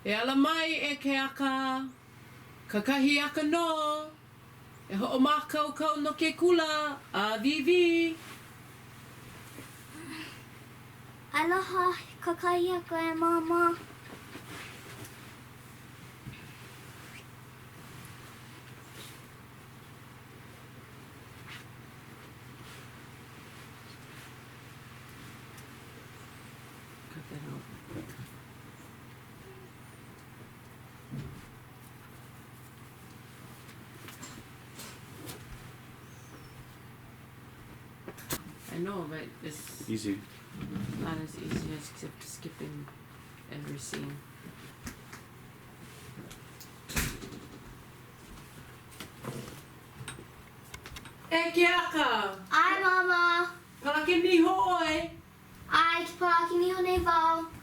E ala mai e Keaka. Kakahiaka nō. E hoʻomākaukau no ke kula, ʻāwīwī. Aloha kakahiaka e Māmā. Cut that out. I know, but it's Easy. not as easy as except skipping every scene. E Keaka! ʻAe, Māmā. Palake niho ʻoe! ʻAe, ke palake niho nei wau.